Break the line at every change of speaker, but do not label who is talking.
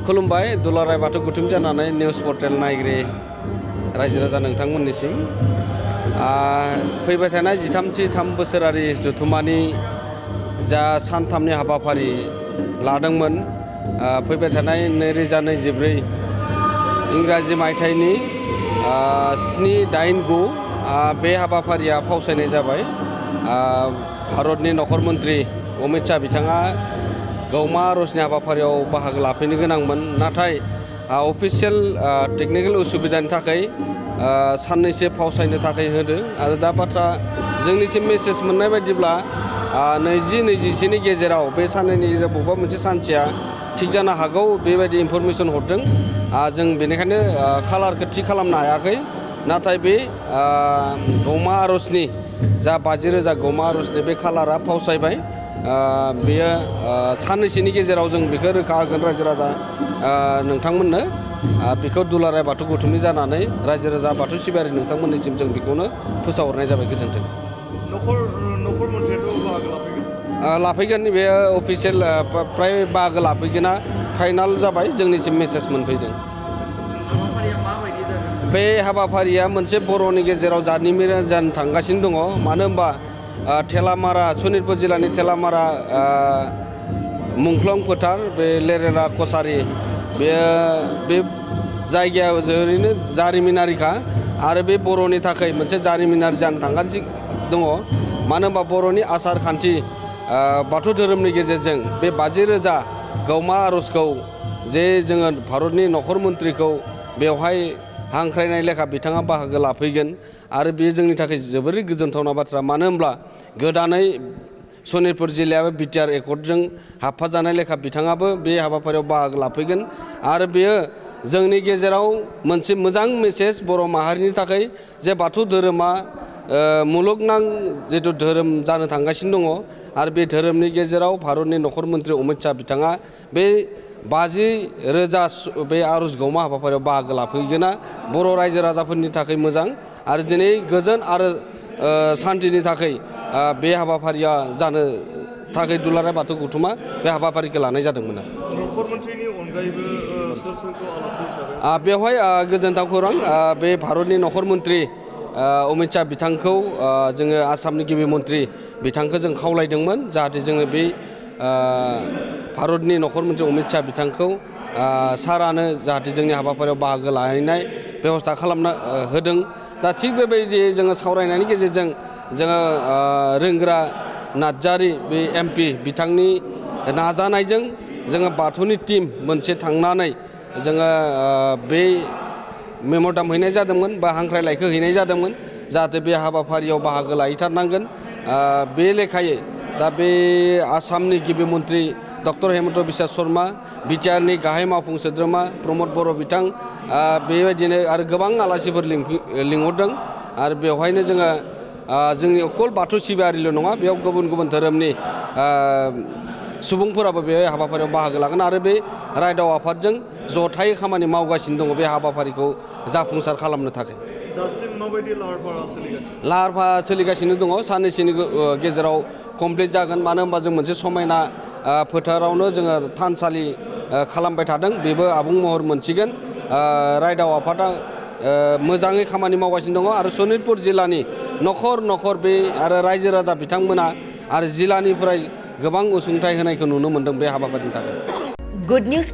खुलुमबाय दुलाराय बाथौ गुथुम जानानै निउस पर्टेल नायगिरि रायजो राजा नोंथांमोननिसिम फैबाय थानाय 13 बोसोरारि जथुम्मानि जा सानथामनि हाबाफारि लादोंमोन फैबाय थानाय 2024 इंराजि मायथाइनि 7-8-9 बे हाबाफारिया फावसायनाय जाबाय। भारतनि नखर मन्त्रि अमित शाह बिथाङा गौमा आर'जनि हाबाफारियाव बाहागो लाफैनो गोनांमोन, नाथाय अफिसियेल टेकनिकेल उसुबिदानि थाखाय साननैसो फावसायनो थाखाय होदों। आरो दा बाथ्रा जोंनिसिम मेसेज मोननाय बायदिब्ला 20-21 गेजेराव बे साननैनि गेजेराव बबेबा मोनसे सानसेया थिग जानो हागौ, बेबायदि इनफरमेसन हरदों। जों बेनिखायनो खालारखौ थि खालामनो हायाखै, नाथाय बे गौमा आर'जनि जा 50,000 गौमा आर'जनि बे खालारा फावसायबाय। बेयो साननैसोनि गेजेराव जों बेखौ रोखा होगोन रायजो राजा नोंथांमोननो। बेखौ दुलाराय बाथौ गुथुमनि जानानै रायजो राजा बाथौ सिबियारि नोंथांमोननिसिम जों बेखौनो फोसावहरनाय जाबाय। गोजोन्थों।
नखर मन्थ्रियाथ' बाहागो
लाफैगोन। बेयो अफिसियेल प्राय बाहागो लाफैगोना फाइनाल जाबाय, जोंनिसिम मेसेज मोनफैदों। बे हाबाफारिया मोनसे बर'नि गेजेराव जारिमिन जानो थांगासिनो दङ। मानो होनबा थेलामारा, सनितपुर जिल्लानि थेलामारा मुंख्लं फोथार, बे लेरेरा कसारि, बे जायगाया ओरैनो जारिमिनारिखा। आरो बे बर'नि थाखाय मोनसे जारिमिनारि जानो थांगासिनो दङ। मानो होनबा बर'नि आसार खान्थि, बाथौ धोरोमनि गेजेरजों बे 50,000 गौमा आर'जखौ जे जोङो भारतनि नखर मन्थ्रिखौ बेवहाय हांख्रायनाय लेखा बिथाङा बाहागो लाफैगोन। आरो बेयो जोंनि थाखाय जोबोरै गोजोनथावना बाथ्रा। मानो होनब्ला गोदानै सनितपुर जिल्लायाबो बिटिआर एकर्डजों हाबफाजानाय लेखा बिथाङाबो बे हाबाफारियाव बाहागो लाफैगोन। आरो बेयो जोंनि गेजेराव मोनसे मोजां मेसेज बर' माहारिनि थाखाय, जे बाथौ धोरोमा मुलुगनां जिथु धोरोम जानो थांगासिनो दङ। आरो बे धोरोमनि गेजेराव भारतनि नखर मन्त्रि अमित शाह बिथाङा बे 50,000 बे आर'ज गौमा हाबाफारियाव बाहागो लाफैगोना बर' रायजो राजाफोरनि थाखाय मोजां। आरो दिनै गोजोन आरो सान्थिनि थाखाय बे हाबाफारिया जानो थाखाय दुलाराय बाथौ गुथुमा बे हाबाफारिखौ लानाय जादोंमोन।
नखर मन्थ्रिनि अनगायैबो सोरखौ आलासि हिसाबै
बेवहाय गोजोनथाव खौरां, बे भारतनि नखर मन्त्रि अमित शाह बिथांखौ जोङो आसामनि गिबि मन्त्रि बिथांखौ जों खावलायदोंमोन, जाहाथे जोङो बे भारतनि नखर मन्त्रि अमित शाह बिथांखौ सारानो जाहाथे जोंनि हाबाफारियाव बाहागो लाहैनाय बेबस्था खालामना होदों। दा थिग बेबायदि जोङो सावरायनायनि गेजेरजों जोङो रोंगोरा नार्जारि, बे MP बिथांनि नाजानायजों जोङो बाथौनि टिम मोनसे थांनानै जोङो बे मेम'रेन्डाम हैनाय जादोंमोन, बा हांख्रायलाइखौ हैनाय जादोंमोन, जाहाथे बे हाबाफारियाव बाहागो लाहैथारनांगोन। बे लेखायै दा बे आसामनि गिबि मन्त्रि डक्टर हेमन्त बिश्व शर्मा, बिटिआरनि गाहाय मावफुं सोद्रोमा प्रमद बर' बिथां, बेबायदिनो आरो गोबां आलासिफोर लिंहरदों। आरो बेवहायनो जोङो जोंनि अकल बाथौ सिबियारिल' नङा, बेयाव गुबुन गुबुन धोरोमनि सुबुंफोराबो बे हाबाफारियाव बाहागो लागोन। आरो बे रायदाव आफादजों जथायै खामानि मावगासिनो दङ बे हाबाफारिखौ जाफुंसार खालामनो थाखाय।
दासिम माबायदि लाहार फाहारा सोलिगासिनो?
लाहार फाहार सोलिगासिनो दङ। साननैसोनि गेजेराव कमप्लिट जागोन। मानो होनबा जों मोनसे समायना फोथारावनो जोङो थानसालि खालामबाय थादों, बेबो आबुं महर मोनसिगोन। रायदाव आफादा मोजाङै खामानि मावगासिनो दङ। आरो सनितपुर जिल्लानि नखर नखर बे आरो रायजो राजा बिथांमोना आरो जिल्लानिफ्राय गोबां अनसुंथाइ होनायखौ नुनो मोन्दों बे हाबाफारिनि थाखाय।
Good news